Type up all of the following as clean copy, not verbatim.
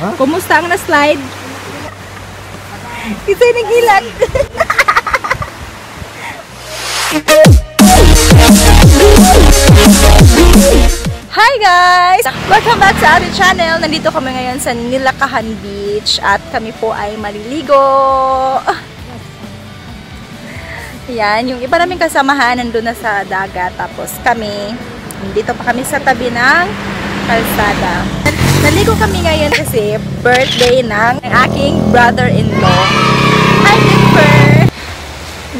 Huh? Kumusta ang na-slide? Kasi nagilag. Hi guys! Welcome back sa ating channel. Nandito kami ngayon sa Nilakahan Beach at kami po ay maliligo. Yan, yung iba naming kasamahan nandun na sa dagat. Tapos kami, dito pa kami sa tabi ng kalsada. Naligo kami ngayon kasi birthday ng aking brother-in-law. Hi, Jennifer!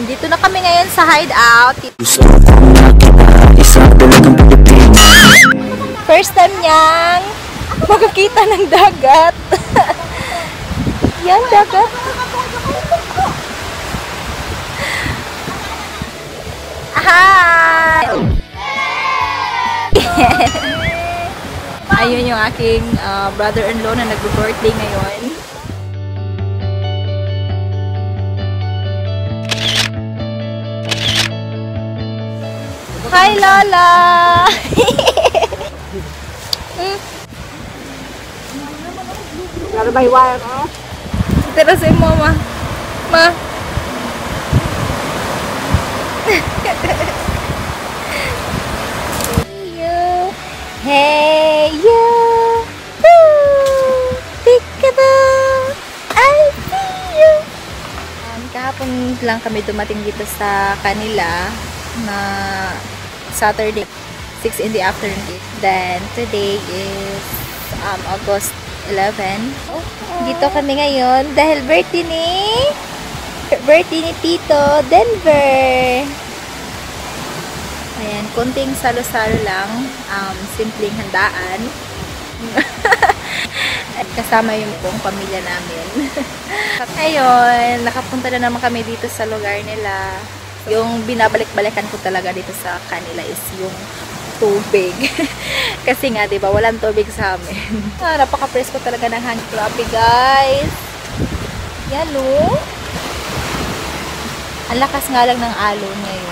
Dito na kami ngayon sa hideout. First time niyang makakita ng dagat. Yan, dagat. Hi! Ayun yung aking brother-in-law na nag-birthday ngayon. Hi, Lola! Lalo ba hiwala ko? Tira sa mo, ma. Ma. Hey you, woo, peekaboo, I see you. Kahapon lang kami dumating dito sa kanila na Saturday, 6 in the afternoon. Then today is August 11. Dito kami ngayon dahil birthday ni Tito Denver. Ayan, konting salo-salo lang, simpleng handaan. At kasama yung buong pamilya namin. Ayun, nakapunta na naman kami dito sa lugar nila. Yung binabalik-balikan ko talaga dito sa kanila is yung tubig. Kasi nga, diba, walang tubig sa amin. Napaka-presko talaga ng hangin. Grabe, guys. Yan, oh. Ang lakas nga lang ng alon ngayon.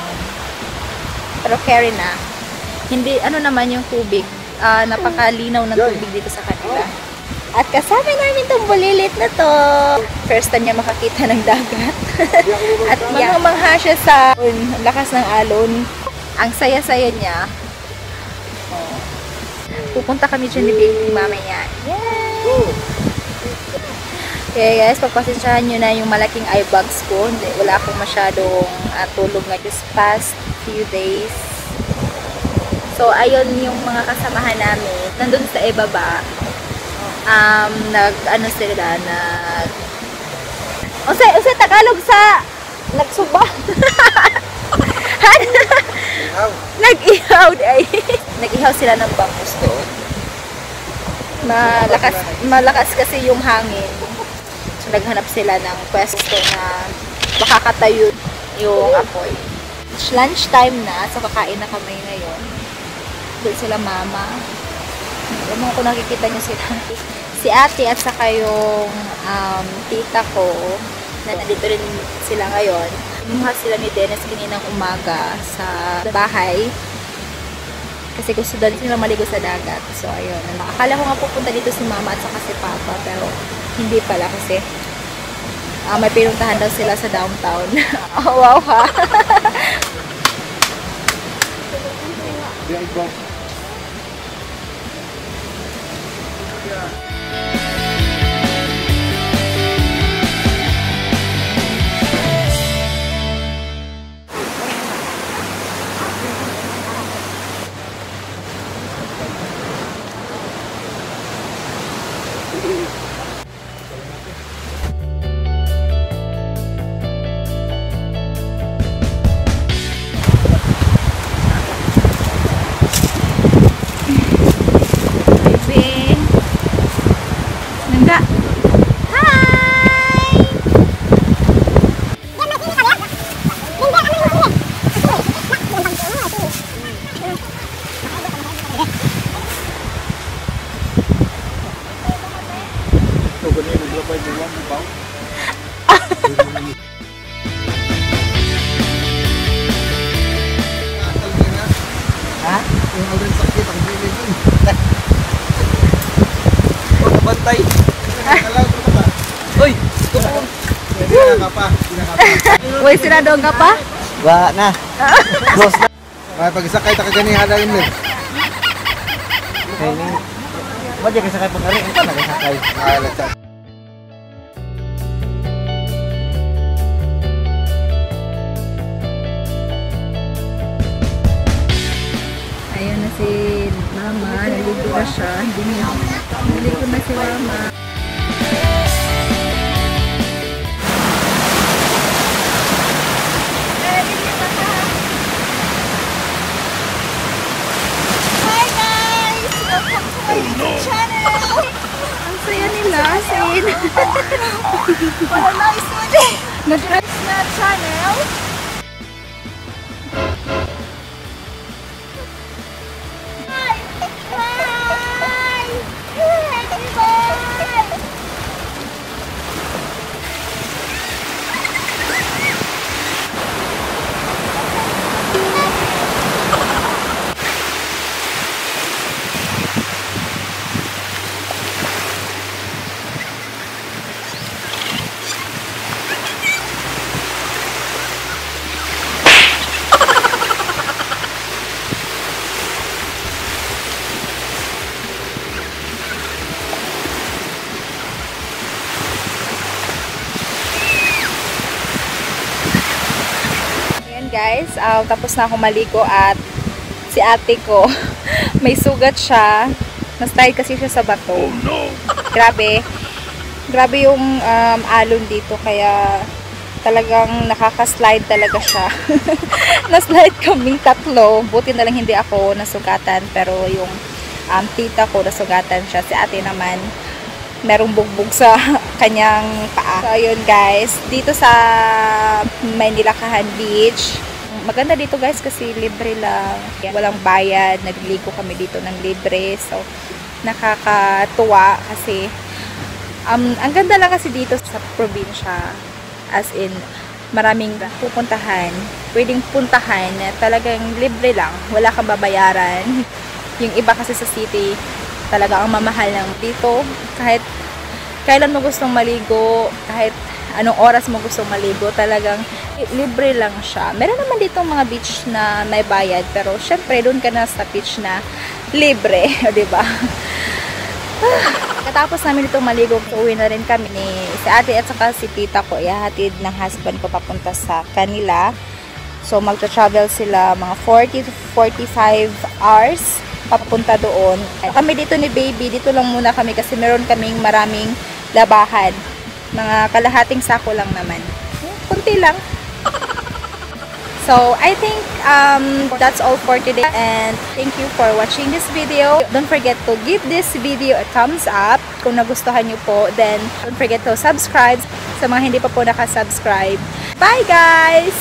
Pero carry na. Hindi, ano naman yung tubig. Napakalinaw ng tubig dito sa kanila. At kasama namin itong bulilit na to. First time niya makakita ng dagat. At mangha siya sa lakas ng alon. Ang saya-saya niya. Oh. Pupunta kami dyan ni baby mamaya. Yay! Okay guys, pagpasensyahan nyo na yung malaking eye bags ko. Wala akong masyadong tulog nga this past few days. So, ayun yung mga kasamahan namin. Nandun sa ibaba. Nag-ano sila, Usay Tagalog sa nagsuba. Nag-ihaw ay. Nag-ihaw sila ng bangus doon. Malakas kasi yung hangin. So, naghanap sila ng pwesto na makakatayo yung apoy. Lunch time na, so kakain na kami ngayon. Doon sila mama. Ewan ko nakikita nyo sila. Si ate at saka yung tita ko na nandito rin sila ngayon. Inuha sila ni Dennis kaninang umaga sa bahay. Kasi gusto daw sila maligo sa dagat. So, ayun. Akala ko nga pupunta dito si mama at saka si papa. Pero, hindi pala kasi may pinuntahan daw sila sa downtown. Oh, wow ha! Yung alin sakit, ang bilin dun. Bantay. Uy! Uy, sinadong ka pa? Ba na. Close na. May pagsakay ta kaganihan na rin. Ay, mo di kasakay pag ari, ano na kasakay? Ah, let's. Ayun na si Mama, naligo na siya. Naligo na si Mama. Hi guys! Welcome to my YouTube channel! Ang saya nila, Sin. Wala na isuji! Nag-dress na channel. Guys, tapos na ako maligo at si ate ko may sugat siya. Na-slide kasi siya sa bato. Oh, no. Grabe yung alon dito kaya talagang nakaka-slide talaga siya. Na-slide kaming tatlo. Buti na lang hindi ako nasugatan pero yung tita ko nasugatan siya. Si ate naman merong bugbog sa kanyang paa. So, ayun guys. Dito sa Maynilakahan Beach. Maganda dito guys kasi libre lang. Walang bayad. Nagligo kami dito ng libre. So, nakakatuwa kasi ang ganda lang kasi dito sa probinsya. As in, maraming pupuntahan. Pwedeng puntahan na talagang libre lang. Wala kang babayaran. Yung iba kasi sa city, talaga ang mamahal lang dito. Kahit kailan mo gustong maligo, kahit anong oras mo gustong maligo, talagang libre lang siya. Meron naman dito mga beach na may bayad, pero syempre doon ka na sa beach na libre, di ba? Katapos namin itong maligo, uwi na rin kami ni si ate at saka si tita ko. Ihahatid ng husband ko papunta sa kanila. So magta-travel sila mga 40 to 45 hours papunta doon. Kami dito ni baby, dito lang muna kami kasi meron kaming maraming labahan. Mga kalahating sako lang naman. Kunti lang. So, I think that's all for today and thank you for watching this video. Don't forget to give this video a thumbs up kung nagustuhan nyo po. Then, don't forget to subscribe sa mga hindi pa po nakasubscribe. Bye guys!